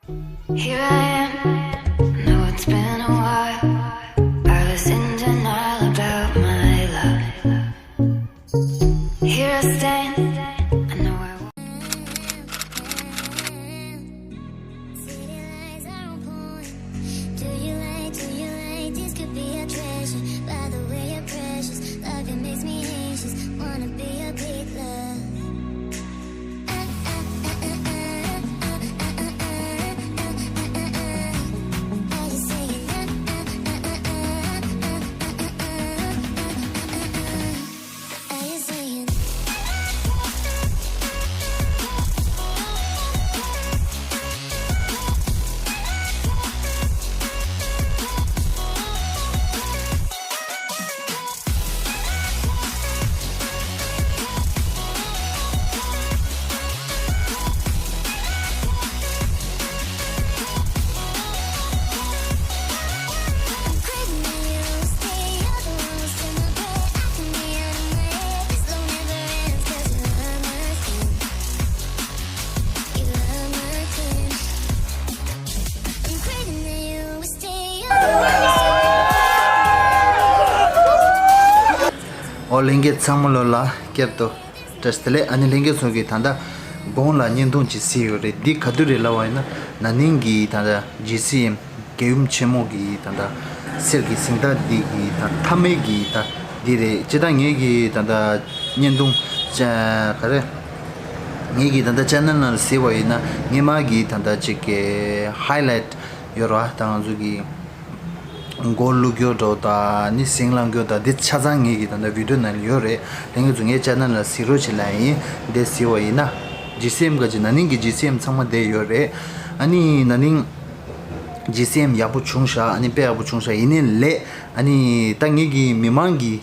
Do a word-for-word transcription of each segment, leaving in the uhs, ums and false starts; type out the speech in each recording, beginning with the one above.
Here I am. Know it's been a while. I was in denial about my love. Here I stand. I know I won't. City lights are on point. Do you like, do you like, this could be a treasure. By the way, you're precious. Love, it makes me anxious. Wanna be a big love. ཨོ་ལྷན་རྒྱས་ཚང་མ་ལོ་ལ་བསྐྱར་དུ་བཀྲ་ཤིས་བདེ་ལེགས། ཨ་ནི་ལྷན་རྒྱས་ཚོ་གིས་ད་ལྟ་གོང་ལ་བརྙན་ཐུང་ཅིག་གཟིགས་ཡོད་རེད། འདི་ག་དུས་རེད་ལབ་པ་ཡིན་ན། ན་ནིང་གི་ད་ལྟ་ཇི་སི་ཨེམ་རྒྱལ་ཡུམ་ཆེན་མོ་གི་ད་ལྟ་གསེར་གྱི་གཟེངས་རྟགས་འདི་གི་ད་མཐའ་མའི་གི་ད་འདི་རེད། སྤྱིར་བཏང་ངེད་ཀྱི་ད་ལྟ་བརྙན་ཐུང་ཅ་ག་རེ། ངེད་ཀྱི་ད་ལྟ་ཅེ་ནལ་ནང་ལ་གཟིགས་པ་ཡིན་ན། སྔོན་མ་གི་ད་ལྟ་ཅིག་གི་ཧའི་ལའེ་ཊི་ཡོད་རེད་བ། ད་ང་ཚོ་གི་མགོ་བླུག་རྒྱུ་འདྲ་དང་ནི་གཟེངས་བླང་རྒྱུ་དང་འདི་ཆ་ཚང་ངེད་ཀྱི་ད་ལྟ་བི་ཌི་ཡོ་ནང་ལ་ཡོད་རེད། ལྷན་རྒྱས་ཚོ་ངའི་ཅེ་ནལ་ལ་གཟིགས་རོགས་བྱེད་ལབ་ཡིན། འདི་གཟིགས་པ་ཡིན་ན་ཇི་སི་ཨེམ་ག་ཅིག་ན་ནིང་གི་ཇི་སི་ཨེམ་ཚང་མ་འདི་ཡོད་རེད། ཨ་ནི་ན་ནིང་ཇི་སི་ཨེམ་ཡག་པོ་བྱུང་ཤག་ཨ་ནི་དཔེ་ཡག་པོ་བྱུང་ཤག་ཡིན་ནའི་ལས་ཨ་ནི་ད་ངེད་ཀྱི་མི་མང་གི་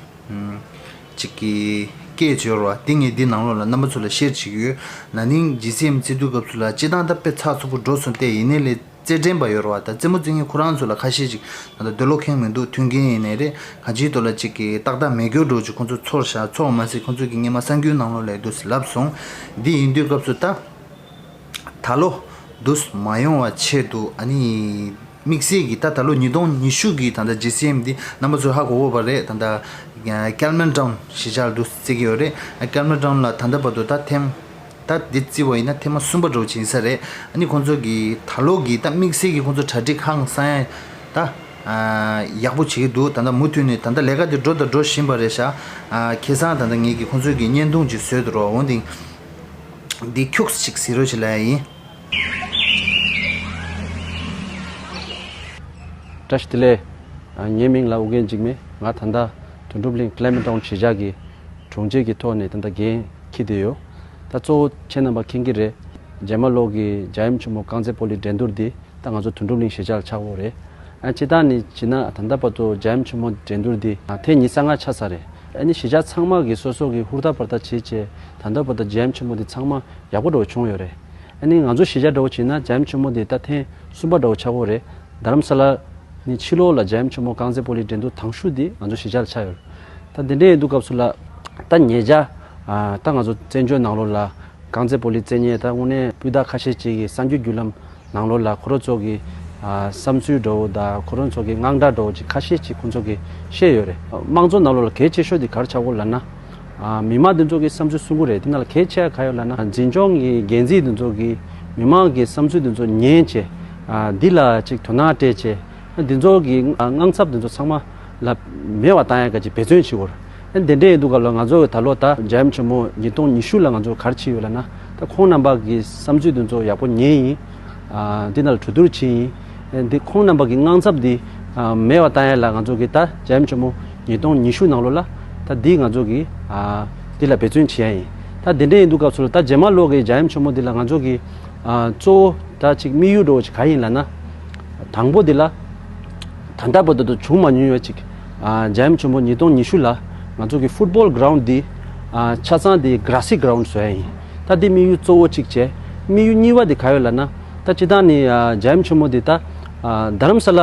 ཅིག་གི་སྐད་ཅིག་ཡོད་རེད་བ། དེ་ངས་འདི་ནང་ལོགས་ལ་རྣམ་པ་ཚོ་ལ་ཤེར་བྱེད་ཀྱི་ཡོད། ན་ནིང་ཇི་སི་ཨེམ་རྩེ་དུས་སྐབས་སུ་ལ་སྤྱིར་བཏང་ད་དཔེ་ཚགས་ཚུད་པོ་འགྲོ་སོང་སྟེ། ཡིན་ནའི་ལས་རྩེད་འགྲན་པ་ཡོད་རེད་བ། ད་རྩེད་མོ་རྩེ་མཁན་ཁོ་རང་ཚོ་ལ་ཁ་ཤས་ཅིག་ད་ལྟ་འདོད་བློ་ཁེངས་མི་འདུག་མཐུན་རྐྱེན་ཡིན་ནའི་རེད། གང་ཅིའི་ཐོག་ལ་ཅིག་གི་ཏག་ཏག་མེད་རྒྱུ་འདྲ་ཅིག་ཁོང་ཚོ་ཚོར་ཤག་ཚོར་བ་མ་ཟད་ཁོང་ཚོ་གི་སྔོན་མ་གསར་འགྱུར་ནང་ལོགས་ལ་འདུག་ལབ་སོང་། འདི་ཡིན་དུས་སྐབས་སུ་ད་ད་ལོ་འདུག་མ་ཡོང་བ་ཆེད་དུ་ཨ་ནི་དམིགས་བསལ་གྱི་ད་ད་ལོ་ཉིས་སྟོང་ཉི་ཤུ་གི་ད་ལྟ་ཇི་སི་ཨེམ་འདི་རྣམ་པ་ཚོས་ཧ་གོ་གོ་བ་རེད། ད་ལྟ་ཀལ་མན་ཊའུན་གཞིས་ཆགས་ལ་འདུག་རྩེ་གི་ཡོད་རེད། ཀལ་མན་ཊའུན་ལ་ད་ལྟ་བར་དུ་ད་ཐེངས་ད་འདི་རྩིས་པ་ཡིན་ན་ཐེངས་མ་གསུམ་པ་འདྲ་བོ་ཅིག་ཡིན་ས་རེད། ཨ་ནི་ཁོང་ཚོ་གི་ད་ལོ་གི་ད་དམིགས་བསལ་གྱི་ཁོང་ཚོ་གྲ་སྒྲིག་ཧང་སང་ཡ་ད་ཡག་པོ་བྱེད་ཀྱི་འདུག་ད་ལྟ་མུ་མཐུད་ནས་ད་ལྟ་ལས་ཀ་དེ་འགྲོ་དང་འགྲོ་བཞིན་པ་རེད་ཤག་ཁ་སང་ད་ལྟ་ངེད་ཀྱིས་ཁོང་ཚོ་གི་བརྙན་ཐུང་ཅིག་བཟོས་འདུག་རོགས། འོན་ཏེ་འདི་ཁྱུག་ཅིག་གཟིགས་རོགས་བྱེད་ལབ་ཡ་ཡིན། བཀྲ་ཤིས་བདེ་ལེགས། ངའི་མིང་ལ་ཨོ་རྒྱན་འཇིགས་མེད། ང་ད་ལྟ་དོན་གྲུབ་གླིང་ཀལ་མན་ཊའུན་གཞིས་ཆགས་ཀྱི་དྲུང་ཆེ་གི་ཐོག་ནས་ད་ལྟ་འགན་འཁྱེར་བསྡད་ཡོད། ད་གཙོ་བོ་ཁྱེད་རྣམ་པ་མཁྱེན་གྱི་རེད། རྗེས་མ་ལོག་གི་འཇའ་ཡམ་ཆེན་མོ་རྐང་རྩེད་སྤོ་ལོའི་འགྲན་བསྡུར་འདི་ད་ང་ཚོ་དོན་གྲུབ་གླིང་གཞིས་ཆགས་ལ་ཆགས་ཡོད་རེད། ཨ་སྤྱིར་བཏང་ནས་བྱས་ན་ད་ལྟ་བར་དུ་འཇའ་ཡམ་ཆེན་མོ་འགྲན་བསྡུར་འདི་ཐེངས་ཉི་ཤུ་རྩ་ལྔ་ཆགས་ཚར་རེད། ཨ་ནི་གཞིས་ཆགས་ཚང་མ་གིས་སོ་སོ་གི་ཧུར་ཐག་འབད་ཐག་བྱས་བྱས་ད་ལྟ་བར་དུ་འཇའ་ཡམ་ཆེན་མོ་འདི་ཚང་མ་ཡག་པོ་འདྲ་བོ་བྱུང་ཡོད་རེད། ཨ་ནི་ང་ཚོ་གཞིས་ཆགས་འདྲ་བོ་བྱས་ན་འཇའ་ཡམ་ཆེན་མོ་འདི་ད་ཐེངས་གསུམ་པ་འདྲ་བོ་ཆགས་ཡོད་རེད། རྡ་རམ་ས་ལ་ནི་ཕྱི་ལོགས་ལ་འཇའ་ཡམ་ཆེན་མོ་རྐང་རྩེད་སྤོ་ལོའི་འགྲན་བསྡུར་དང་ཤོས་འདི་ང་ཚོ་གཞིས་ཆགས་ལ་ཆགས་ཡོད་རེད། ད་འདི་འདྲ་ཡིན་དུས་སྐབས་སུ་ལ་ད་ཉེ་ཆར་ཨ་ད་ང་ཚོ་བཙན་བྱོལ་ནང་ལོགས་ལ་རྐང་རྩེད་སྤོ་ལོ་རྩེ་མཁན་ད་དངོས་གནས་སྤུས་དག་ཁ་ཤས་ཅིག་གིས་གསར་འགྱུར་བརྒྱུད་ལམ་ནང་ལོགས་ལ་ཁོ་རང་ཚོ་གི་ཨ་བསམ་ཚུལ་འདྲ་བོ་དང་ཁོ་རང་ཚོ་གི་དངངས་སྐྲག་འདྲ་བོ་ཅིག་ཁ་ཤས་ཅིག་ཁོང་ཚོ་གིས་བཤད་ཡོད་རེད། དམངས་གཙོ་ནང་ལོགས་ལ་གལ་ཆེ་ཤོས་དེ་ག་རེ་ཆགས་ཀྱི་ཡོད་ལབ་ན། ཨ་མི་མང་དེ་ཚོ་གི་བསམ་ཚུལ་གསུང་གི་རེད། དེ་ནང་ལ་གལ་ཆེ་བ་ག་རེ་ཡོད་ལབ་ན། འཛིན་སྐྱོང་གི་འགན་འཛིན་དེ་ཚོ་གིས་མི་མང་གི་བསམ་ཚུལ་དེ་ཚོ་ཉན་བྱས། ཨ་འདི་ལ་ཅིག་དོ་སྣང་སྤྲད་བྱས། འདི་ཚོ་གི་དངངས་འཚབ་འདི་ཚོ་ཚང་མ་ལ་མེད་པ་བཏང་ཡ་ག་ཅིག་འབད་བརྩོན་བྱེད་དགོས་རེད། དེ་འདྲ་ཡིན་དུས་སྐབས་ལ་ང་ཚོ་གི་ད་ལོ་ད་འཇའ་ཡམ་ཆེན་མོ་ཉིས་སྟོང་ཉི་ཤུ་ལ་ང་ཚོ་ག་རེ་བྱས་ཡོད་ལབ་ན། ད་ཁོང་རྣམ་པ་གི་བསམ་ཚུལ་དེ་ཚོ་ཡག་པོ་ཉན་ཡིན། ཨ་འདི་ནང་ལ་གྲོས་བསྡུར་བྱས་ཡིན། འདི་ཁོང་རྣམ་པ་གི་དངངས་འཚབ་འདི་ཨ་མེད་པ་བཏང་ཡ་ལ་ང་ཚོ་གི་ད་འཇའ་ཡམ་ཆེན་མོ་ཉིས་སྟོང་ཉི་ཤུ་ནང་ལོགས་ལ་ད་འདི་ང་ཚོ་གི་ཨ་འདི་ལ་འབད་བརྩོན་བྱེད་ཡ་ཡིན། ད་འདི་འདྲ་ཡིན་དུས་སྐབས་སུ་ལ་ད་རྗེས་མ་ལོག་གི་འཇའ་ཡམ་ཆེན་མོ་འདི་ལ་ང་ཚོ་གི་ཨ་གཙོ་བོ་ད་ཅིག་དམིགས་ཡུལ་འདྲ་བོ་ཅིག་ག་ཡིན་ལབ་ན། དང་པོ་འདི་ལ་ད་ལྟ་བར་དུ་བྱུང་མ་མྱོང་ཡ་ཅིག་ཨ་འཇའ་ཡམ་ཆེན་མོ་ཉིས་སྟོང་ཉི་ཤུ་ལ་ང་ཚོ་གི་ཕུཊ་བོལ་གྷི་རའུན་འདི་ཨ་ཆ་ཚང་འདི་གྷ་ར་སི་གྷི་རའུན་བཟོ་ཡ་ཡིན། ད་འདི་དམིགས་ཡུལ་གཙོ་བོ་གཅིག་བྱས། དམིགས་ཡུལ་གཉིས་པ་འདི་ག་ཡོད་ལབ་ན། ད་སྤྱིར་བཏང་ནི་ཨ་འཇའ་ཡམ་ཆེན་མོ་འདི་ད་ཨ་རྡ་རམ་ས་ལ་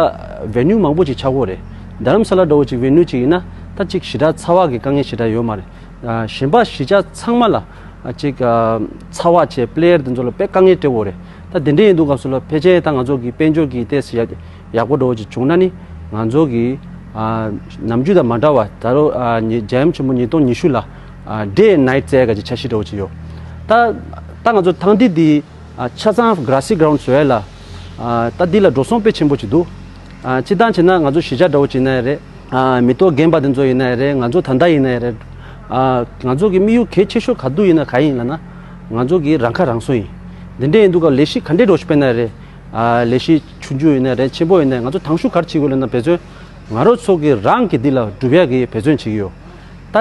ཝེ་ནིའུ་མང་པོ་ཅིག་ཆགས་ཀྱི་ཡོད་རེད། རྡ་རམ་ས་ལ་འདྲ་བོ་ཅིག་ཝེ་ནིའུ་ཅིག་ཡིན་ན་ད་ཅིག་ཞེ་དྲག་ཚ་བ་གི་དཀའ་ངལ་ཞེ་དྲག་ཡོད་མ་རེད། ཨ་གཞན་པ་གཞིས་ཆགས་ཚང་མ་ལ་ཨ་ཅིག་ཨ་ཚ་བ་བྱས་པི་ལེ་ཡར་དེ་ཚོ་ལ་དཔེ་དཀའ་ངལ་འཕྲད་ཀྱི་ཡོད་རེད། ད་དེ་འདྲ་ཡིན་དུས་སྐབས་སུ་ལ་ཕལ་ཆེར་ད་ང་ཚོ་གི་དཔལ་འབྱོར་གྱི་ཏོག་ཙམ་ཡག་ཡག་པོ་འདྲ་བོ་ཅིག་བྱུང་ན་ནི་ང་ཚོ་གི་ཨ་ནམ་རྒྱུན་དང་མ་འདྲ་བ་ད་རུང་ཨ་ཉི་རྒྱལ་ཡུམ་ཆེན་མོ་ཉིས་སྟོང་ཉི་ཤུ་ལ་ཨ་day and night བཙལ་ག་ཅིག་འཆར་གཞི་འདྲ་བོ་ཅིག་ཡོད། ད་ད་ང་ཚོ་ཐེངས་འདི་འདི་ཨ་ཆ་ཚང་གྷ་ར་སི་གྷ་རའུན་ཌི་བཟོ་ཡ་ལ་ཨ་ད་འདི་ལ་འགྲོ་སོང་དཔེ་ཆེན་པོ་ཅིག་འདུག། ཨ་སྤྱིར་བཏང་བྱས་ན་ང་ཚོ་གཞིས་ཆགས་འདྲ་བོ་ཅིག་ཡིན་ན་ཡང་རེད། ཨ་མི་ཐོག་རྒན་པ་དེ་ཚོ་ཡིན་ན་ཡང་རེད། ང་ཚོ་ད་ལྟ་ཡིན་ན་ཡང་རེད། ཨ་ང་ཚོ་གི་དམིགས་ཡུལ་གལ་ཆེ་ཤོས་ག་དུས་ཡིན་ན་ག་ཡིན་ལབ་ན། ང་ཚོ་གི་རང་ཁ་རང་གསོ་ཡིན། འདི་འདྲ་ཡིན་དུས་སྐབས་ལས་གཞི་ག་འདྲའི་འདྲ་བོ་ཞིག་སྤེལ་ན་རེད། ཨ་ལས་གཞི་ཆུང་ཆུང་ཡིན་ན་རེད། ཆེན་པོ་ཡིན་ན་ང་ཚོ་དང་ཤུགས་ག་རེ་བྱེད་དགོས་ལབ་ན། འབད་བརྩོན་ང་རང་ཚོ་གི་རང་གི་འདི་ལ་སྒྲུབ་ཡག་གི་འབད་བརྩོན་བྱེད་ཀྱི་ཡོད། ད་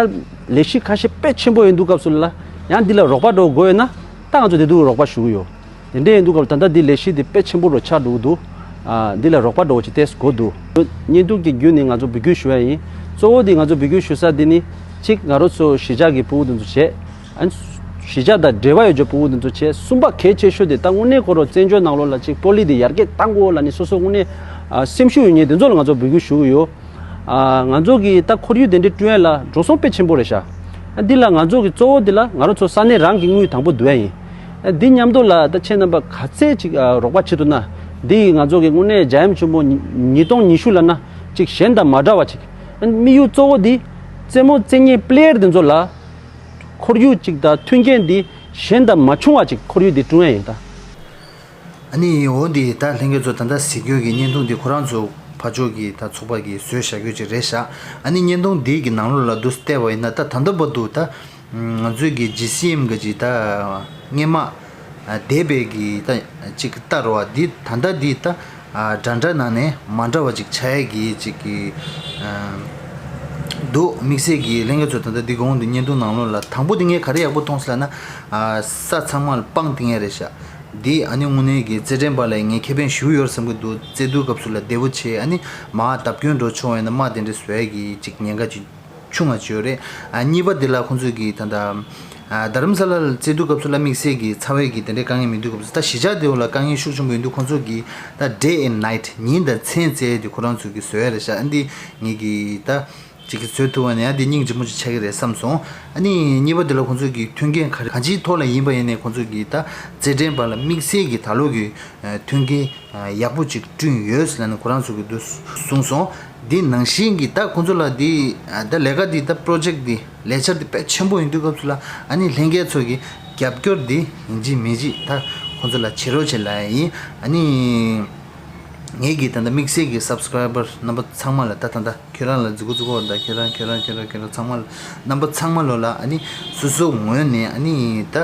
ལས་གཞི་ཁ་ཤས་དཔེ་ཆེན་པོ་ཡིན་དུས་སྐབས་སུ་ལ་ཡང་འདི་ལ་རོགས་པ་འདྲ་བོ་དགོས་ཡོད་ན། ད་ང་ཚོ་དེ་དུས་རོགས་པ་ཞུ་གི་ཡོད། དེ་འདྲ་ཡིན་དུས་སྐབས་ད་ལྟ་འདི་ལས་གཞི་འདི་དཔེ་ཆེན་པོ་འདྲ་བོ་ཆགས་འགྲོ་གི་འདུག། ཨ་འདི་ལ་རོགས་པ་འདྲ་བོ་ཅིག་ཏོག་ཙམ་དགོས་འདུག། བརྙན་ཐུང་གི་བརྒྱུད་ནས་ང་ཚོ་འབོད་སྐུལ་ཞུ་ཡ་ཡིན། གཙོ་བོ་འདི་ང་ཚོ་འབོད་སྐུལ་ཞུ་ས་འདི་ནི་གཅིག་ང་རང་ཚོ་གཞིས་ཆགས་ཀྱི་ཕྲུ་གུ་དེ་ཚོ་བྱས། ཨ་ནི་གཞིས་ཆགས་དང་འབྲེལ་བ་ཡོད་ཀྱི་ཕྲུ་གུ་དེ་ཚོ་བྱས། གསུམ་པ་གལ་ཆེ་ཤོས་དེ་ད་དངོས་གནས་ཁོ་རང་བཙན་བྱོལ་ནང་ལོགས་ལ་ཅིག་པོ་ལི་འདི་ཡར་རྒྱས་གཏང་དགོས་ལབ་ནས་སོ་སོ་དངོས་གནས་ཨ་སེམས་ཤུགས་ཡོད་མཁན་དེ་ཚོ་ལ་ང་ཚོ་འབོད་སྐུལ་ཞུ་གི་ཡོད། ཨ་ང་ཚོ་གི་ད་ཁོར་ཡུག་དེ་འདྲའི་བསྐྲུན་ཡ་ལ་འགྲོ་སོང་དཔེ་ཆེན་པོ་རེད་ཤག། ཨ་འདི་ལ་ང་ཚོ་གི་གཙོ་བོ་འདི་ལ་ང་རང་ཚོ་ས་གནས་རང་གི་དངུལ་དང་པོ་བསྡུ་ཡ་ཡིན། ཨ་འདི་མཉམ་དུ་ལ་ད་ཁྱེད་རྣམ་པ་ག་ཚད་ཅིག་ཨ་རོགས་པ་བྱེད་ཐུབ་ན། འདི་ཡིས་ང་ཚོ་གི་དངོས་གནས་རྒྱལ་ཡུམ་ཆེན་མོ་ཉིས་སྟོང་ཉི་ཤུ་ལབ་ན་ཅིག་གཞན་དང་མ་འདྲ་བ་ཅིག། ཨ་དམིགས་ཡུལ་གཙོ་བོ་འདི་རྩེད་མོ་རྩེ་མཁན་པི་ལེ་ཡར་དེ་ཚོ་ལ་ཁོར་ཡུག་ཅིག་དང་མཐུན་རྐྱེན་འདི་གཞན་དང་མ་བྱུང་བ་ཅིག་ཁོར་ཡུག་འདི་བསྐྲུན་ཡ་ཡིན་ད། ཨ་ནི་འོ་འདི་ད་ལྷན་རྒྱས་ཚོ་ད་ལྟ་གཟིགས་རྒྱུ་གི་བརྙན་ཐུང་འདི་ཁོ་རང་ཚོ་ཕར་ཕྱོགས་ཀྱི་ད་ཚོགས་པ་གིས་བཟོས་བཞག་རྒྱུ་ཅིག་རེད་ཤག། ཨ་ནི་བརྙན་ཐུང་འདི་གི་ནང་ལོགས་ལ་འདུག་སེ་བལྟས་པ་ཡིན་ན། ད་ད་ལྟ་བར་དུ་ད་ང་ཚོའི་གི་ཇི་སི་ཨེམ་གི་ཅིག་ད་སྔས་མ་འདས་པའི་གི་ད་ཅིག་ལྟ་རུ་བ་འདི་ད་ལྟ་འདི་ད་འདྲ་འདྲ་ནང་ནས་མ་འདྲ་བ་ཅིག་ཆགས་ཡས་གི་ཅིག་གི་འདུག། དམིགས་བསལ་གྱི་ལྷན་རྒྱས་ཚོ་ད་ལྟ་འདི་གོང་དུ་བརྙན་ཐུང་ནང་ལོགས་ལ་དང་པོ་འདི་ངས་ག་རེ་ཡག་པོ་མཐོང་སོང་ལབ་ན། ས་ཚང་མ་ལ་སྤང་བཏིང་ཡས་རེད་ཤག། འདི་ཨ་ནི་དངོས་གནས་ཀྱི་རྩེད་འགྲན་པ་ལ་ངས་ཁེ་ཕན་ཞེ་པོ་ཡོད་བསམ་གྱི་འདུག། རྩེད་དུས་སྐབས་སུ་ལ་བདེ་པོ་བྱས། ཨ་ནི་མར་བརྡབ་སྐྱོན་འགྲོ་བྱུང་བ་ཡིན་ན་རྨ་དེ་འདྲ་བཟོ་ཡས་ཀྱི་ཅིག་ཉེན་ཁ་ཅིག་ཆུང་བ་ཅིག་ཡོད་རེད། ཨ་གཉིས་པ་འདི་ལ་ཁོང་ཚོས་ཀྱི་ད་ལྟ་ཨ་རྡ་རམ་ས་ལ་ལ་རྩེད་དུས་སྐབས་སུ་ལ་དམིགས་བསལ་གྱི་ཚ་བའི་གི་དེ་འདྲའི་དཀའ་ངལ་མི་འདུག་སྐབས་སུ། ད་གཞིས་ཆགས་དེ་བ་ལ་དཀའ་ངལ་ཤུགས་ཆེན་པོ་ཡིན་དུས་ཁོང་ཚོས་ཀྱི་ད་day and night ཉིན་དང་མཚན་བཙལ་དེ་ཁོ་རང་ཚོས་ཀྱི་བཟོ་ཡས་རེད་ཤག། ཨ་འདི་ངེད་ཀྱི་ད། ཅིག་གིས་བཟོས་ཐུབ་པ་ནི་ཡང་འདི་སྙིང་རྗེ་མོ་ཅིག་ཆགས་ཀྱི་རེད་བསམ་སོང་། ཨ་ནི་གཉིས་པ་འདི་ལ་ཁོང་ཚོས་ཀྱི་མཐུན་རྐྱེན་ག་རེ་གང་ཅིའི་ཐོག་ལ་ཡིན་པ་ཡིན་ནའི་ཁོང་ཚོས་ཀྱི་ད་རྩེད་འགྲན་པ་ལ་དམིགས་བསལ་གྱི་ད་ལོ་གི་མཐུན་རྐྱེན་ཡག་པོ་ཅིག་བསྐྲུན་ཡོད་ཟེར་ནས་ཁོ་རང་ཚོ་གིས་འདུག་གསུངས་སོང་། འདི་ནང་བཞིན་གྱི་ད་ཁོང་ཚོ་ལ་འདི་ད་ལས་ཀ་འདི་ད་པྲོ་ཇེག་འདི་ལས་འཆར་འདི་དཔེ་ཆེན་པོ་ཡིན་དུས་སྐབས་སུ་ལ། ཨ་ནི་ལྷན་རྒྱས་ཚོ་གི་རྒྱབ་སྐྱོར་འདི་ཡིན་གཅིག་མིན་གཅིག་ད་ཁོང་ཚོ་ལ་བྱེད་རོགས་བྱེད་ལབ་ཡ་ཡིན། ཨ་ནི། ངེད་ཀྱི་ད་ལྟ་དམིགས་བསལ་གྱི་སབ་སི་ཀ་རའི་བར་རྣམ་པ་ཚང་མ་ལ། ད་ད་ད་ཁྱོད་རང་ལ་རྫི་གུ་རྫི་གུ་ད་ཁྱོད་རང་ཁྱོད་རང་ཁྱོད་རང་ཁྱོད་རང་ཚང་མ་ལ། རྣམ་པ་ཚང་མ་ལོ་ལ་ཨ་ནི་སོ་སོའི་ངོས་ནས་ཨ་ནི་ད་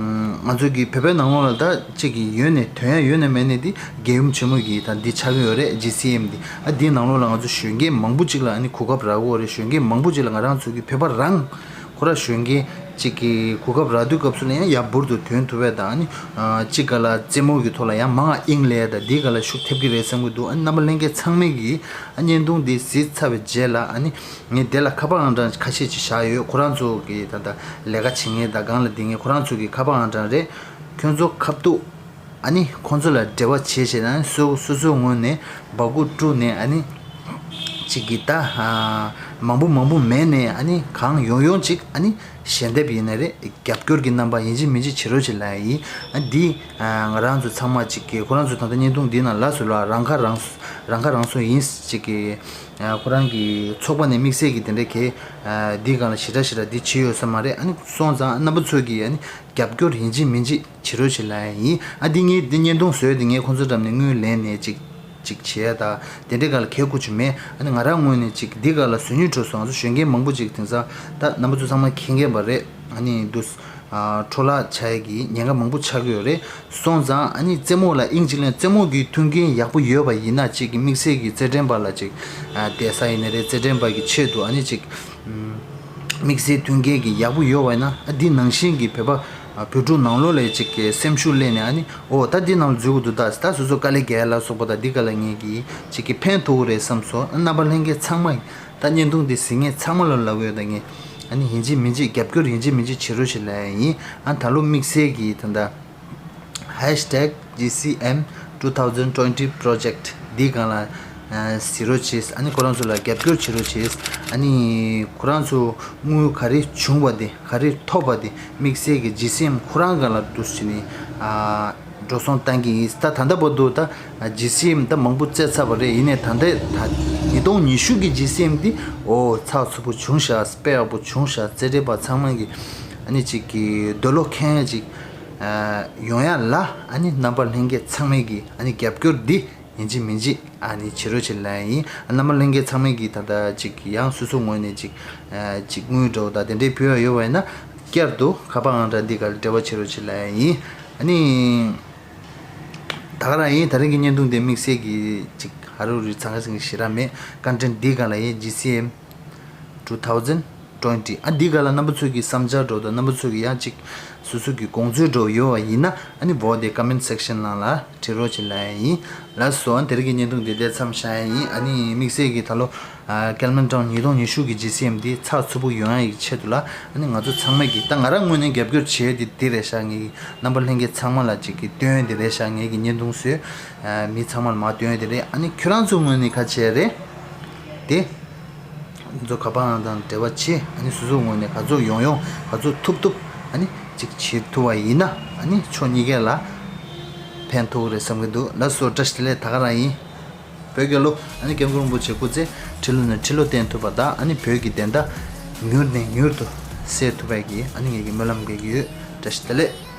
ང་ཚོ་གི་བོད་པའི་ནང་ལོགས་ལ་ད་ཅིག་གི་ཡོད་ནས་དོན་ཡ་ཡོད་ནས་མེད་ནས་འདི་རྒྱལ་ཡུམ་ཆེན་མོ་གི་ད་འདི་ཆགས་ཀྱི་ཡོད་རེད། ཇི་སི་ཨེམ་འདི། ཨ་འདིའི་ནང་ལོགས་ལ་ང་ཚོ་གཞོན་སྐྱེས་མང་པོ་ཅིག་ལ་ཨ་ནི་གོ་སྐབས་རག་གི་ཡོད་རེད། གཞོན་སྐྱེས་མང་པོ་ཅིག་ལ་ང་རང་ཚོ་གི་བོད་པ་རང་ཁོ་རང་གཞོན་སྐྱེས་ཅིག་གི་གོ་སྐབས་རག་དུས་སྐབས་སུ་ལ་ཡང་ཡར་འབུར་དུ་ཐོན་ཐུབ་པས་དང་། ཨ་ནི་ཅིག་ག་ལ་རྩེད་མོ་གི་ཐོག་ལ་ཡང་མང་ང་དབྱིངས་ལས་དང་འདི་ག་ལ་ཤུགས་ཐེབས་ཀྱི་རེད་བསམ་གྱི་འདུག། ཨ་ནི་རྣམ་པ་ལྷན་རྒྱས་ཚང་མས་ཀྱིས་ཨ་བརྙན་ཐུང་འདི་གཟིགས་ཚར་བའི་རྗེས་ལ། ཨ་ནི་ངས་དེ་ལ་ཁ་པར་ཨང་གྲངས་ཁ་ཤས་ཅིག་བཞག་ཡོད། ཁོ་རང་ཚོ་གི་ད་ལྟ་ལས་ཀ་བྱེད་མཁན་དང་སྒང་ལ་བསྡད་མཁན་ཁོ་རང་ཚོ་གི་ཁ་པར་ཨང་གྲངས་རེད། ཁྱོད་ཚོ་ཁ་ཐུག་ཨ་ནི་ཁོང་ཚོ་ལ་འབྲེལ་བ་བྱེད་བྱེད་ན་སོ་སོ་སོའི་ངོས་ནས་སྦ་ཁུག་དཀྲུགས་ནས། ཨ་ནི་ཅིག་གི་ད་མང་པོ་མང་པོ་མེད་ནས་ཨ་ནི་གང་ཡོང་ཡོང་ཅིག་ཨ་ནི་ཞལ་འདེབས་ཡིན་ན་རེད། རྒྱབ་སྐྱོར་གྱི་རྣམ་པ་ཡིན་གཅིག་མིན་གཅིག་བྱེད་རོགས་བྱེད་ལབ་ཡ་ཡིན། ཨ་འདི་ང་རང་ཚོ་ཚང་མ་ཅིག་གི་ཁོ་རང་ཚོ་ད་ལྟ་བརྙན་ཐུང་འདི་ནང་ལ་སུ་ལ་རང་ཁ་རང་རང་ཁ་རང་གསོ་ཡིན་ཅིག་གི་ཁོ་རང་གི་ཚོགས་པ་ནས་དམིགས་བསལ་གྱི་དེ་འདྲ་གས་འདི་སྒང་ལ་ཞེ་དྲག་ཞེ་དྲག་འདི་བྱེད་ཡོད་ས་མ་རེད། ཨ་ནི་སོང་ཙང་རྣམ་པ་ཚོས་ཀྱིས་ཨ་ནི་རྒྱབ་སྐྱོར་ཡིན་གཅིག་མིན་གཅིག་བྱེད་རོགས་བྱེད་ལབ་ཡ་ཡིན། ཨ་འདི་ངས་འདི་བརྙན་ཐུང་བཟོས་ཏེ་ངས་ཁོང་ཚོ་འགྲམ་ནས་དངུལ་ལེན་ནས་ཅིག་ཅིག་བྱེད་ཡ་ད་དེ་འདྲའི་སྒང་ལ་གལ་ཁུ་ཆུ་མེད། ཨ་ནི་ང་རང་ངོས་ནས་ཅིག་འདི་སྒང་ལ་ཟོལ་ནུས་འཕྲོད་སོང་། ང་ཚོ་གཞོན་སྐྱེས་མང་པོ་ཅིག་དེང་སང་ད་རྣམ་པ་ཚོ་ཚང་མ་མཁྱེན་མཁན་པ་རེད། ཨ་ནི་འདུག་འཕྲོ་བརླག་ཆགས་ཡ་གི་ཉེན་ཁ་མང་པོ་ཆགས་ཀྱི་ཡོད་རེད། སོང་ཙང་ཨ་ནི་རྩེད་མོ་ལ་དབྱིངས་གཅིག་ལེན། རྩེད་མོ་གི་མཐུན་རྐྱེན་ཡག་པོ་ཡོད་པ་ཡིན་ན་ཅིག་གི་དམིགས་བསལ་གྱི་རྩེད་འགྲན་པ་ལ་ཅིག་བསྡད་ས་ཡིན་ན་རེད། རྩེད་འགྲན་པ་གི་ཆེད་དུ་ཨ་ནི་ཅིག་དམིགས་བསལ་མཐུན་རྐྱེན་གྱི་ཡག་པོ་ཡོད་པ་ཡིན་ན། ཨ་འདི་ནང་བཞིན་གྱི་བོད་པ་བོད་ཕྲུག་ནང་ལོགས་ལ་ཅིག་གི་སེམས་ཤུགས་སླེབས་ནས། ཨ་ནི་ཨོ་ད་འདི་ནང་ལ་འཛུལ་དགོས་འདུག། ད་ད་སོ་སོ་དཀའ་ལས་རྒྱག་ཡ་ལ་སོགས་པ་ད་འདི་ག་ལ་ངེད་ཀྱིས་ཅིག་གི་ཕན་ཐོགས་ཀྱི་རེད་བསམ་སོང་། རྣམ་པ་ལྷན་རྒྱས་ཚང་མ་ད་བརྙན་ཐུང་འདི་གཟིགས་མཁན་ཚང་མ་ལ་ལབ་ཡོད། ད་ངས་ཨ་ནི་ཡིན་གཅིག་མིན་གཅིག་རྒྱབ་སྐྱོར་ཡིན་གཅིག་མིན་གཅིག་བྱེད་རོགས་བྱེད་ལབ་ཡ་ཡིན། ཨ་ད་ལོ་དམིགས་བསལ་གྱི་ད་ལྟ་ཧེཤ་ཊེག་ཇི་སི་ཨེམ་ཊུ་ཐའུ་ཟན་ཊུ་ཝེན་ཊི་པྲོ་ཇེག་འདི་སྒང་ལ་གཟིགས་རོགས་བྱེད། ཨ་ནི་ཁོ་རང་ཚོ་ལ་རྒྱབ་སྐྱོར་བྱེད་རོགས་བྱེད། ཨ་ནི་ཁོ་རང་ཚོ་དངུལ་ག་རེ་བྱུང་བ་དེ་ག་རེ་ཐོབ་པ་དེ་དམིགས་བསལ་གྱི་ཇི་སི་ཨེམ་ཁོ་རང་སྒང་ལ་འདུག་སེ་བྱས་ནས། ཨ་ འགྲོ་སོང་བཏང་གི་ཡིན། ད་ད་ལྟ་བར་དུ་ད་ཇི་སི་ཨེམ་ད་མང་པོ་བཙལ་ཚར་བ་རེད། ཡིན་ནའི་ད་ལྟ་ད་ཉིས་སྟོང་ཉི་ཤུ་གི་ཇི་སི་ཨེམ་འདི་ཨོ་ཚགས་ཚུད་པོ་བྱུང་ཤག་དཔེ་ཡག་པོ་བྱུང་ཤག་བཙལ་འབྲས་པ་ཚང་མ་གི་ཨ་ནི་ཅིག་གི་འདོད་བློ་ཁེངས་ཅིག་ཡོང་ཡ་ལ་ཨ་ནི་རྣམ་པ་ལྷན་རྒྱས་ཚང་མས་གི་ཨ་ནི་རྒྱབ་སྐྱོར་འདི་ཡིན་གཅིག་མིན་གཅིག་ཨ་ནི་བྱེད་རོགས་བྱེད་ལབ་ཡ་ཡིན། རྣམ་པ་ལྷན་རྒྱས་ཚང་མས་གི་ད་ལྟ་ཅིག་ཡང་སོ་སོ་ངོས་ནས་ཅིག་ཅིག་དངུལ་འདྲ་བོ་དང་དེ་འདྲའི་ཕུལ་ཡ་ཡོད་པ་ཡིན་ན་བསྐྱར་དུ་ཁ་པར་ཨང་གྲངས་འདི་ག་ལ་འབྲེལ་བ་བྱེད་རོགས་བྱེད་ལབ་ཡ་ཡིན། ཨ་ནི། ད་ག་རང་ཡིན། ད་རིང་གི་བརྙན་ཐུང་དེ་དམིགས་བསལ་གྱི་ཅིག་ཧ་རུ་རི་ཚང་ཁ་ཚང་གི་ཞེ་དྲག་མེད། ཀོན་ཊེན་ཊི་འདི་ག་ལ་ཡིན། ཇི་སི་ཨེམ་two thousand twenty། ཨ་འདི་ག་ལ་རྣམ་པ་ཚོ་གི་བསམ་འཆར་འདྲ་བོ་དང་རྣམ་པ་ཚོ་གི་ཡང་ཅིག་སོ་སོ་གི་དགོངས་ཚུལ་འདྲ་བོ་ཡོད་པ་ཡིན་ན་ཨ་ནི་འོག་དེ་ཀོ་མེན་ཊི་སེག་ཤན་ནང་ལ་བྲིས་རོགས་བྱེད་ལབ་ཡ་ཡིན། ལགས་སོ། ཨ་ནི་དེ་རིང་གི་བརྙན་ཐུང་དེ་འདིར་མཚམས་བཞག་ཡ་ཡིན། ཨ་ནི་དམིགས་བསལ་གྱི་ད་ལོ། ཨ་ཀལ་མན་ཊོན་ཉིས་སྟོང་ཉི་ཤུ་གི་ཇི་སི་ཨེམ་འདི་ཚགས་ཚུད་པོ་ཡོང་ཡ་ཡི་ཆེད་དུ་ལ་ཨ་ནི་ང་ཚོ་ཚང་མས་ཀྱི་ད་ང་རང་ངོས་ནས་རྒྱབ་སྐྱོར་བྱེད་ཡ་དེ་འདི་རེད་ཤག་ངེད་ཀྱི་རྣམ་པ་ལྷན་རྒྱས་ཚང་མ་ལ་ཅིག་གི་སྟོན་ཡ་དེ་རེད་ཤག་ངེད་ཀྱི་བརྙན་ཐུང་བཟོས་ཨ་མི་ཚང་མ་ལ་མར་སྟོན་ཡ་དེ་རེད། ཨ་ནི་ཁྱོད་རང་ཚོའི་ངོས་ནས་ག་བྱས་རེད་དེ། ང་ཚོ་ཁ་པར་ཨང་དང་འབྲེལ་བ་བྱེད། ཨ་ནི་སོ་སོའི་ངོས་ནས་ག་ཚོད་ཡོང་ཡོང་ག་ཚོད་ཐུབ་ཐུབ་ཨ་ནི་ཅིག་བྱེད་ཐུབ་པ་ཡིན་ན་ཨ་ནི་ཕྱོགས་གཉིས་ཀ་ལ་ཕན་ཐོགས་རེད་བསམ་གྱི་འདུག་ལགས་སོ། བཀྲ་ཤིས་བདེ་ལེགས། ད་ག་རང་ཡིན། བོད་རྒྱལ་ལོ། ཨ་ནི་སྐྱབས་མགོན་རིན་པོ་ཆེ་སྐུ་ཚེ་ཁྲི་ལོ་ནས་ཁྲི་ལོ་བརྟན་ཐུབ་པ་དང་ཨ་ནི་བོད་ཀྱི་བདེན་མཐའ་མྱུར་ནས་མྱུར་དུ་གསལ་ཐུབ་པའི་གི་ཨ་ནི་ངེད་ཀྱི་སྨོན་ལམ་འདེབས་ཀྱི་ཡོད། བཀྲ་ཤིས་བདེ་ལེགས།